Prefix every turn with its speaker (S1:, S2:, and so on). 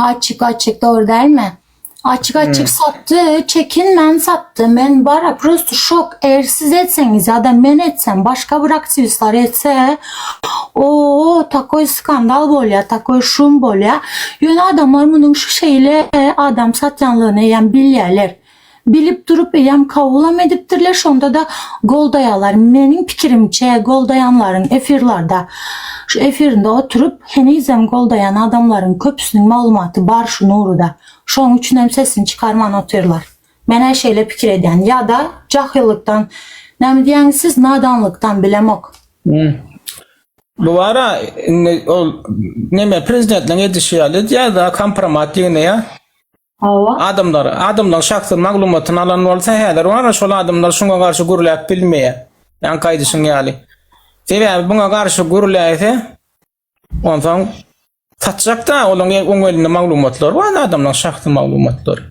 S1: Açyk açyk dogry dälmi? Açyk açyk satdy, çekinmän satdy. Men bara prosto şok. Eger siz etseňiz ýa-da men etsem, başga bir aktiwistler etse, o takoý skandal bolýar, takoý şum bolýar. Ýöne adamlar munuň şu şeýle adam satýanlygyny eýýäm bilýärler. Bilip durup eýýäm kabulam edipdirler, şonda-da goldaýarlar. Meniň pikirimçe, goldaýanlaryň efirlerde, şu efirinde oturyp, henizem goldaýan adamlaryň köpüsiniň maglumaty bar şu Nuryda. Şonuň üçinem sesini çykarman otyrlar. Men-ä şeýle pikir edýän. Ýa-da jahyllykdan, näme diýýäňiz siz, nadanlykdan, bilemok.
S2: Bu bara indi ol neme prezidentleň edişi ýaly edýär-de, kompromat ýygnaýar.
S1: Hawa.
S2: Adamlar, adamlaryň şahsy maglumatyny alan bolsa häzir bar şol adamlar şuňa garşy gürläp bilmeýär. Ýaňky aýdyşyň ýaly. Sebäbi buňa garşy gürläýse, onsoň satjakda olaryň oň elinde maglumatlar bar, adamlaryň şahsy maglumatlary.